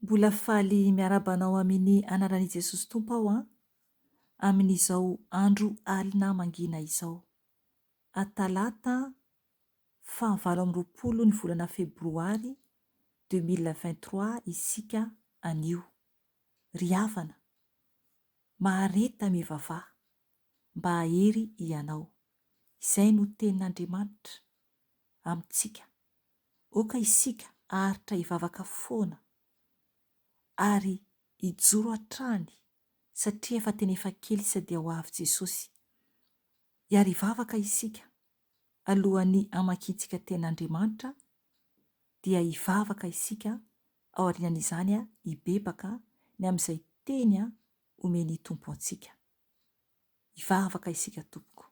Mbola faly miarahaba anao amin ny anaran i Jesosy Tompo aho an, amin izao andro alina mangina izao. A Talata faha 28 ny volana febroary 2023 isika anio. Ry havana, mahareta mivavaha mba hahery ianao. Izay no tenin'Andriamanitra amintsika. Aoka isika haharitra hivavaka foana ary hijoro hatrany satria efa tena efa kely sisa dia ho avy Jesosy. Hiary hivavaka isika alohan'ny hamakiantsika tenin'Andriamanitra dia hivavaka isika aorian'izany hibebaka ny amin'izay teny omen'ny Tompo antsika. Hivavaka isika tompoko.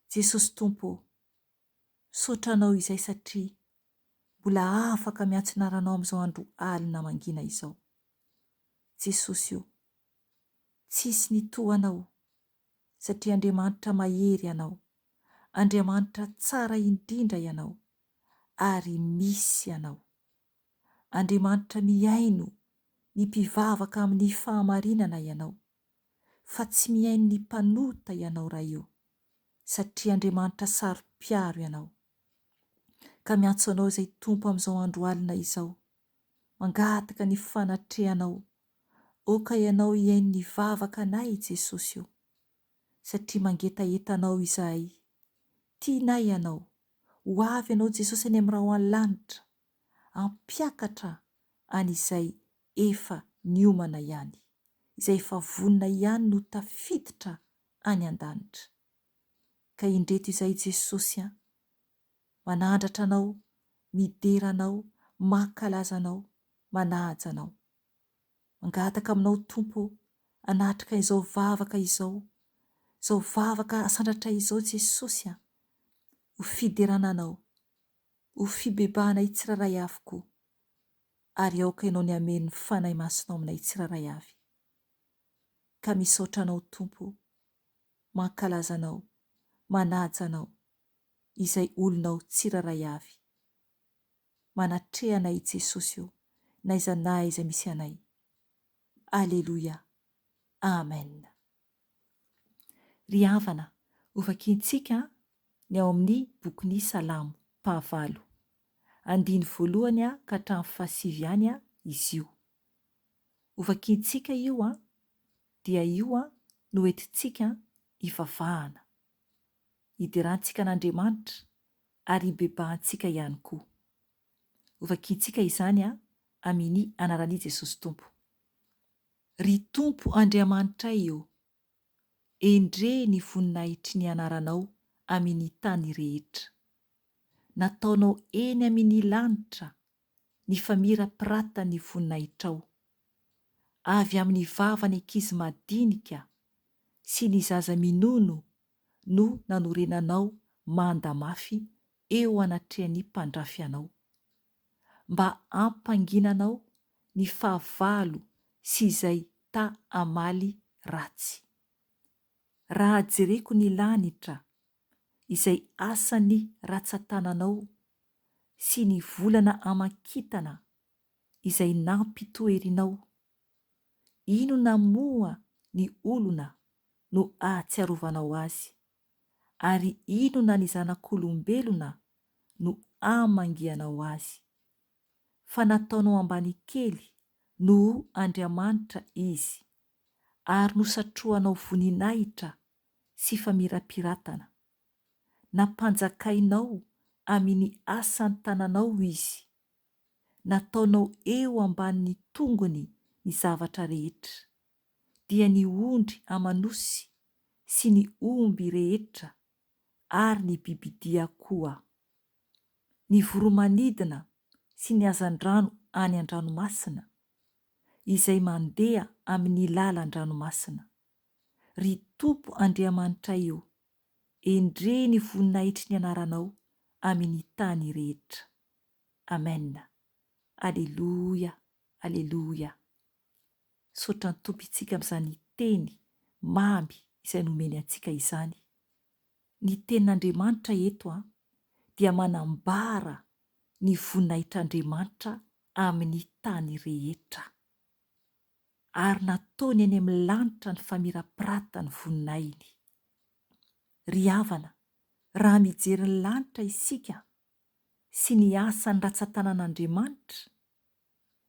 Jesosy Tompo ô, Misaotra anao izay satria mbola afaka miantso anaranao amin'izao andro alina mangina izao. Jesosy o, tsisy ny toa anao satria Andriamanitra mahery ianao, Andriamanitra tsara indrindra ianao ary misy ianao. Andriamanitra mihaino ny mpivavaka amin'ny fahamarinana ianao fa tsy mihaino ny mpanota ianao Ray o. satria Andriamanitra saro-piaro ianao. Ka miantso anao izay Tompo amin'izao andro alina izao, mangataka ny fanatrehanao, aoka ianao hihaino ny vavaka anay Jesosy o, satria mangetaheta anao izahay, tianay ianao, ho avy ianao Jesosy any amin'ny rahona lanitra, hampiakatra an'izay efa niomana ihany, izay efa vonona ihany no tafiditra any an-danitra. Ka indreto izay Jesosy an! Manandratra anao, midera anao, mankalaza anao, manaja anao. Mangataka aminao Tompo ô, hanatrika izao vavaka izao, izao vavaka asandratray izao Jesosy an! Ho fiderana anao, ho fibebahanay tsirairay avy koa, ary aoka Ianao ny hameno ny Fanahy Masinao aminay tsirairay avy. Ka misaotra Anao Tompo, mankalaza Anao, manaja Anao, izay olonao tsirairay avy. Manatreha anay Jesosy o, n'aiza n'aiza misy anay. Aleloia. Amen. Ry havana, hovakiantsika ny ao amin'ny bokin'ny Salamo fahavalo. Andiny voalohany ka hatramin'ny fahasivy ihany izy io. Hovakiantsika io dia io no entintsika hivavahana. Hiderantsika an'Andriamanitra ary hibebahantsika ihany koa. Hovakiantsika izany amini anaran'i Jesosy Tompo. Ry Tompo Andriamanitray ô, Endre ny voninahitry ny anaranao amin' ny tany rehetra. Nataonao eny amin' ny lanitra ny famirapiratan' ny voninahitrao. Avy amin' ny vavan' ankizy madinika sy ny zaza minono no nanorenanao manda mafy eo anatrehan' ny mpandrafy anao, mba hampanginanao ny fahavalo sy izay ta hamaly ratsy. Raha jereko ny lanitra, izay asan'ny ratsan-tananao, sy ny volana aman-kintana izay nampitoherinao, inona moa ny olona no ahatsiarovanao azy, ary inona ny zanak'olombelona no amangianao azy? Fa nataonao ambany kely noho Andriamanitra izy, ary nosatrohanao voninahitra sy famirapiratana. Nampanjakainao amin' ny asan' tananao izy, nataonao eo ambanin' ny tongony ny zavatra rehetra, dia ny ondry aman' osy sy ny omby rehetra ary ny bibidia koa. Ny voromanidina sy ny hazandrano any an-dranomasina, izay mandeha amin' ny lalan-dranomasina. Ry Tompo Andriamanitray ô, endre ny voninahitry ny anaranao amin' ny tany rehetra. Amen. Aleloia, aleloia. Misaotra ny Tompo itsika amin'izany teny mamy izay nomeny antsika izany. Ny tenin'Andriamanitra eto dia manambara ny voninahitr'Andriamanitra amin'ny tany rehetra. Ary nataony eny amin'ny lanitra ny famirapiratan'ny voninahiny. Ry havana, raha mijery ny lanitra isika sy ny asan'ny ratsan-tanan'Andriamanitra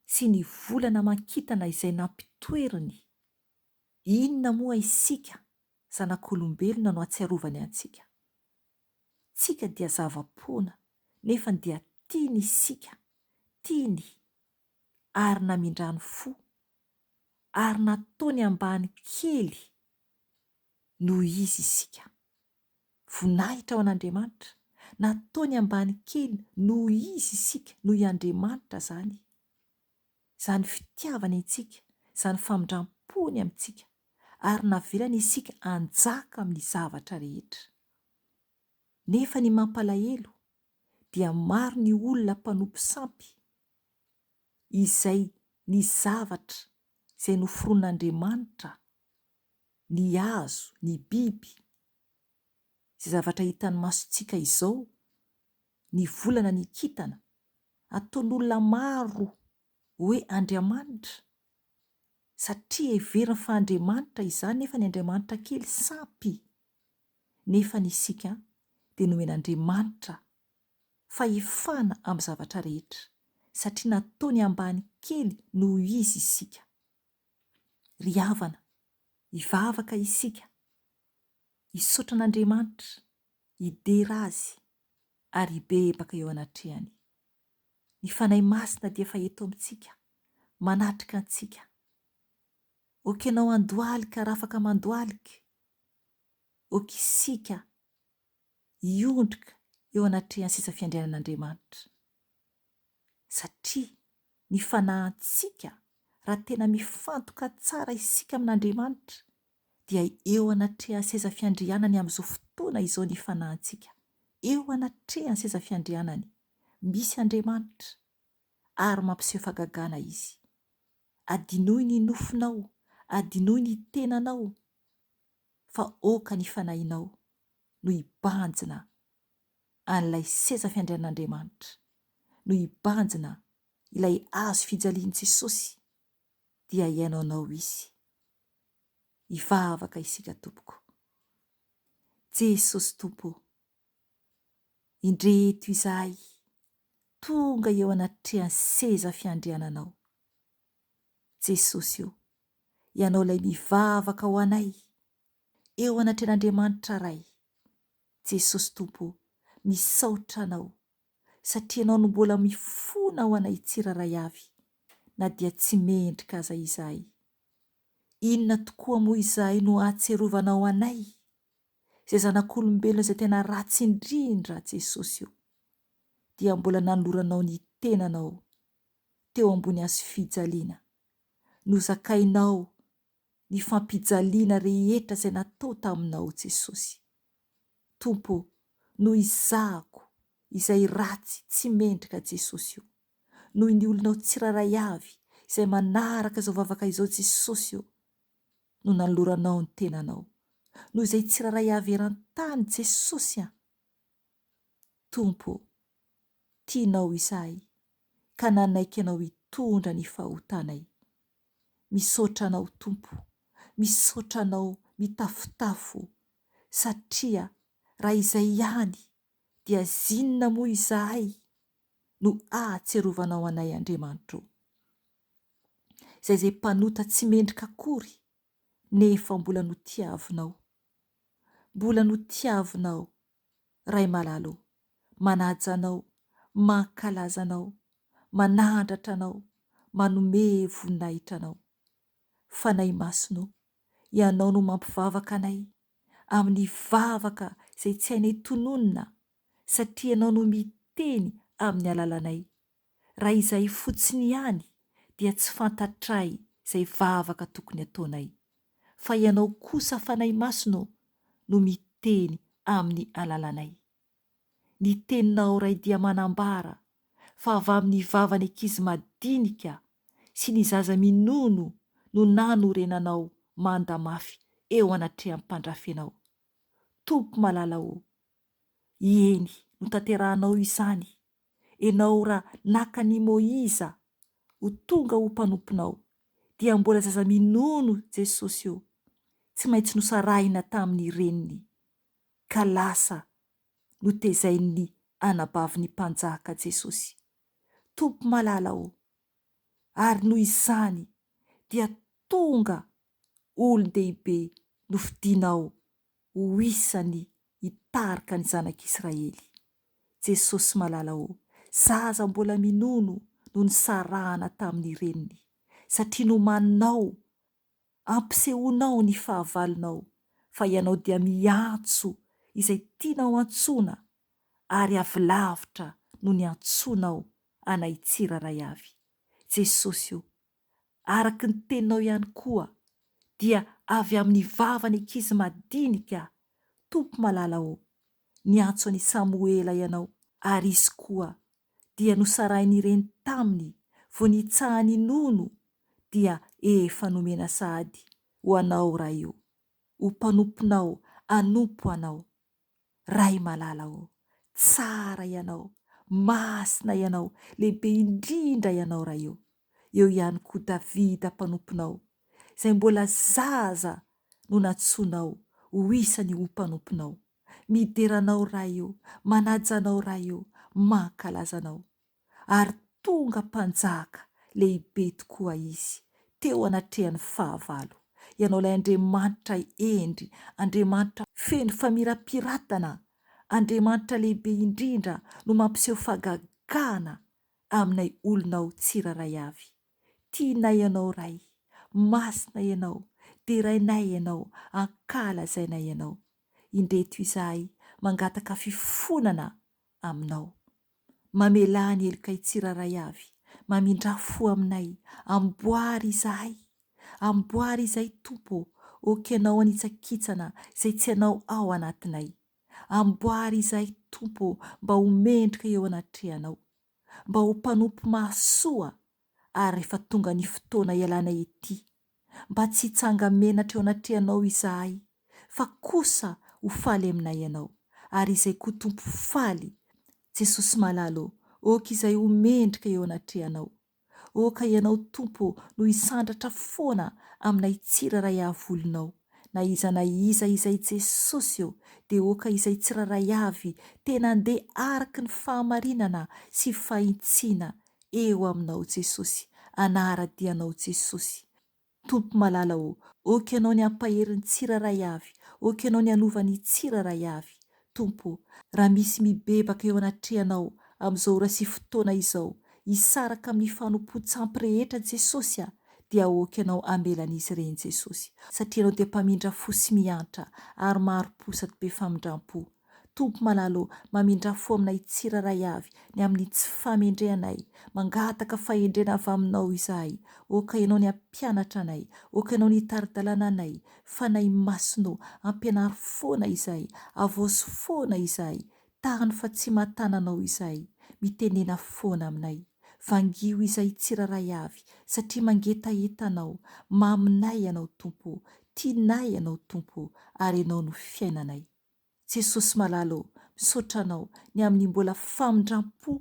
sy ny volana aman-kintana izay nampitoeriny, inona moa isika zanak'olombelona no ahatsiarovany antsika? Tsika dia zava-poana nefany dia tiany isika, tiany ary namindrany fo ary nataony ambany kely noho izy isika. Voninahitra ho an'Andriamanitra, nataony ambany kely noho izy isika, noho i Andriamanitra izany. Izany fitiavany antsika, izany famindram-pony amintsika, ary navelany isika hanjaka amin'ny zavatra rehetra. Nefa ny mampalahelo dia maro ny olona mpanompo sampy izay ny zavatra izay noforonin'Andriamanitra, ny hazo, ny biby, izay zavatra hitan'ny masontsika izao, ny volana, ny kintana, ataon'olona maro hoe Andriamanitra, satria heveriny fa Andriamanitra izany nefa ny Andriamanitra kely sampy, nefa ny isika dia nomen'Andriamanitra fahefana amin'ny zavatra rehetra, satria nataony ambany kely noho Izy isika. Ry havana, hivavaka isika, hisaotra an'Andriamanitra, hidera Azy ary hibebaka eo anatrehany. Ny Fanahy Masina dia efa eto amintsika, manatrika antsika. Ok ianao handohalika raha afaka mandohalika. Ok isika hiondrika eo anatrehan'ny seza fiandrianan'Andriamanitra. Satria ny fanahintsika, raha tena mifantoka tsara isika amin'Andriamanitra, dia eo anatrehan'ny seza fiandrianany amin'izao fotoana izao ny fanahintsika. Eo anatrehan'ny seza fiandrianany, misy Andriamanitra, ary mampiseho fahagagana Izy. Adinoy ny nofinao, adinoy ny tenanao, fa aoka ny fanahinao no hibanjina an'ilay seza fiandrianan'Andriamanitra, no hibanjina ilay hazo fijalian'i Jesosy, dia hihaino anao Izy. Hivavaka isika tompoko. Jesosy Tompo ô, indreto izahay tonga eo anatrehan'ny seza fiandriananao. Jesosy ô, Ianao ilay mivavaka ho anay eo anatrehan'Andriamanitra Ray. Jesosy Tompo ô, misaotra Anao satria Ianao no mbola mifona ho anay tsirairay avy na dia tsy mendrika aza izahay. Inona tokoa moa izahay no ahatsiarovanao anay, izay zanak'olombelona izay tena ratsy indrindra, Jesosy o, dia mbola nanoloranao ny tenanao teo ambony hazofijaliana, nozakainao ny fampijaliana rehetra izay natao taminao Jesosy. Tompo ô, noho izahako izay ratsy tsy mendrika Jesosy o, noho ny olonao tsirairay avy izay manaraka izao vavaka izao Jesosy ô, no nanoloranao ny tenanao, noho izay tsirairay avy eran-tany Jesosy a! Tompo ô, tianao izahay ka nanaiky Anao hitondra ny fahotanay. Misaotra Anao Tompo, misaotra Anao mitafotafo satria raha izay ihany dia zinona moa izahay no ahatsiarovanao anay Andriamanitra ô. Izay izay mpanota tsy mendrika akory nefa mbola notiavinao. Mbola notiavinao Ray malala ô, manaja Anao, mankalaza Anao, manandratra Anao, manome voninahitra Anao. Fanahy Masina ô, Ianao no mampivavaka anay amin'ny vavaka izay tsy hainay tononina satria Ianao no miteny amin'ny alalanay. Raha izahay fotsiny ihany dia tsy fantatray izay vavaka tokony ataonay. Fa Ianao kosa Fanahy Masina ô no miteny amin'ny alalanay. Ny teninao Ray dia manambara fa avy amin'ny vavan'ny ankizy madinika sy ny zaza minono no nanorenanao manda mafy eo anatrehan'ny mpandrafenao. Tompo malala ô, eny notanterahanao izany, Enao raha naka an'i Moiza. ho tonga ho mpanomponao dia mbola zaza minono Jesosy ô, tsy maintsy nosarahina tamin'ny reniny ka lasa notezain'ny anabavin'ny mpanjaka Jesosy. Tompo malala ô, ary noho izany dia tonga olon-dehibe nofidinao ho isan'ny hitarika ny zanak'Israely. Jesosy malala ô, zaza mbola minono no nisarahana tamin'ny reniny, satria nomaninao, ampisehoanao ny fahavalonao fa ianao dia miantso izay tianao antsoina ary avy lavitra no niantsoanao anay tsirairay avy. Jesosy ô, Araka ny teninao ihany koa dia avy amin'ny vavan'ny ankizy madinika, Tompo malala ô, niantso an'i Samoela ianao, ary izy koa dia nosarahin'ireny taminy vao nitsahany nono dia efa nomena sahady ho anao Ray ô, ho mpanomponao hanompo anao. Ray malala ô, tsara Ianao, masina Ianao, lehibe indrindra Ianao Ray ô. Eo ihany koa Davida mpanomponao, izay mbola zaza no nantsoinao ho isany ho mpanomponao. Midera Anao Ray ô, manaja Anao Ray ô, mankalaza Anao. Ary tonga mpanjaka lehibe tokoa izy teo anatrehan'ny fahavalo. Ianao ilay Andriamanitra hendry, Andriamanitra feno famirapiratana, Andriamanitra lehibe indrindra no mampiseho fahagagana aminay olonao tsirairay avy. Tianay Ianao Ray, masina Ianao, derainay Ianao, ankalazainay Ianao. Indreto izahay mangataka fifonana aminao. Mamelà ny helokay tsirairay avy, mamindrà fo aminay, amboary izahay, amboary izahay Tompo ô, ok Ianao hanitsakitsana izay tsy Anao ao anatinay. Amboary izahay Tompo ô mba ho mendrika eo anatrehanao, mba ho mpanompo mahasoa ary rehefa tonga ny fotoana hialanay ety, mba tsy hitsanga-menatra eo anatrehanao izahay, fa kosa ho faly aminay Ianao, ary izay koa Tompo faly, Jesosy malala ô, ok izay ho mendrika eo anatrehanao. Ok Ianao Tompo no hisandratra foana aminay tsirairay avy olonao, na iza na iza izay Jesosy ô, dia ok izay tsirairay avy tena andeha araka ny fahamarinana sy fahintsiana eo aminao Jesosy, anara-dia Anao Jesosy. Tompo malala ô, ok Ianao ny hampahery ny tsirairay avy, ok Ianao ny hanova ny tsirairay avy. Tompo ô, raha misy mibebaka eo anatrehanao amin'izao ora sy fotoana izao, hisaraka amin'ny fanompoan-tsampy rehetra Jesosy a, dia ok Ianao hamela an'izy ireny Jesosy, satria Ianao dia mpamindra fo sy miantra ary mahari-po sady be famindram-po. Tompo malala ô, mamindrà fo aminay tsirairay avy ny amin'ny tsy fahamendrehanay, mangataka fahendrena avy Aminao izahay, ok Ianao ny hampianatra anay, ok Ianao ny hitari-dalana anay, Fanahy Masina ô, ampianaro foana izahay, avaozo foana izahay, tahany fa tsy mahatana Anao izahay, mitenena foana aminay. Vangio izahay tsirairay avy, satria mangetaheta Anao, maminay Ianao Tompo ô, tianay Ianao Tompo ô, ary Ianao no fiainanay. Jesosy malala ô, misaotra Anao ny amin'ny mbola famindram-po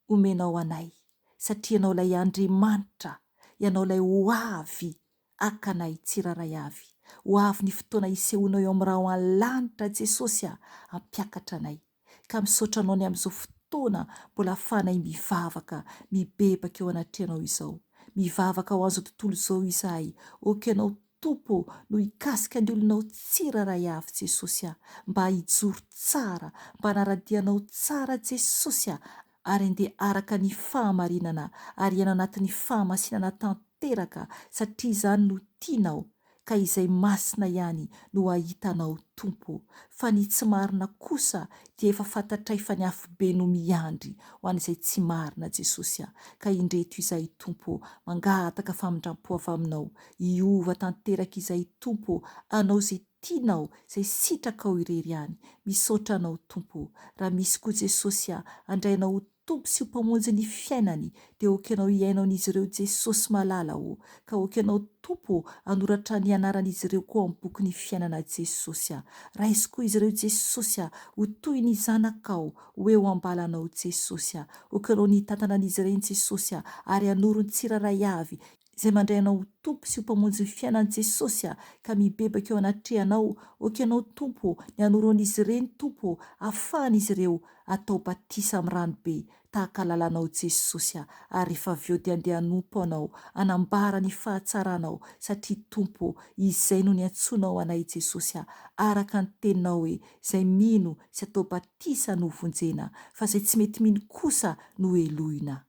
omenao anay, satria Ianao ilay Andriamanitra, Ianao ilay ho avy haka anay tsirairay avy. Ho avy ny fotoana hisehoanao eo amin'ny rahona lanitra Jesosy a, hampiakatra anay. Ka misaotra Anao ny amin'izao fotoana mbola ahafahanay mivavaka, mibebaka eo anatrehanao izao. Mivavaka ho an'izao tontolo izao izahay, ok Ianao Tompo ô no hikasika ny olonao tsirairay avy Jesosy a mba hijoro tsara mba hanaradia anao tsara Jesosy a ary andeha araka ny fahamarinana ary hiaina anatin'ny fahamasinana tanteraka satria izany no tianao ka izay masina ihany no hahita anao Tompo ô fa ny tsy marina kosa dia efa fantatray fa ny afobe no miandry ho an'izay tsy marina Jesosy a ka indreto izahay Tompo ô mangataka famindrampo avy aminao Hiova tanteraka izay Tompo ô, anao izay tianao, izay sitrakao irery ihany. Misaotra anao Tompo ô. Raha misy koa Jesosy a, handray anao ho. Tompo sy ho Mpamonjy ny fiainany, dia ok Ianao hihaino an'izy ireo Jesosy malala o, ka ok Ianao Tompo o hanoratra ny anaran'izy ireo koa ao amin'ny bokin'ny fiainana Jesosy a. Raiso koa izy ireo Jesosy a, ho toy ny zanakao, ho eo am-balanao Jesosy a. Ok Ianao ny hitantana an'izy ireny Jesosy a, ary hanoro ny tsirairay avy izay mandray Anao ho Tompo sy ho Mpamonjy ny fiainany Jesosy a, ka mibebaka eo anatrehanao, ok Ianao Tompo o, ny hanoro an'izy ireny Tompo o, afahan'izy ireo atao batisa amin'ny rano be tahaka lalanao Jesosy a, ary rehefa avy eo dia andeha hanompo Anao, hanambara ny fahatsaranao, satria Tompo o, izay no niantsoanao anay Jesosy a, araka ny teninao hoe, izay mino sy atao batisa no vonjena, fa izay tsy mety mino kosa no helohina.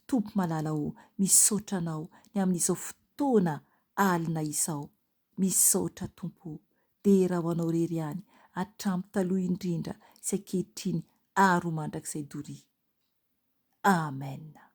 Tompo malala o, misaotra Anao ny amin'izao fotoana alina izao. Misaotra Tompo o, dera ho Anao rery ihany, hatramin'ny taloha indrindra sy ankehitriny ary ho mandrakizay doria. Amen.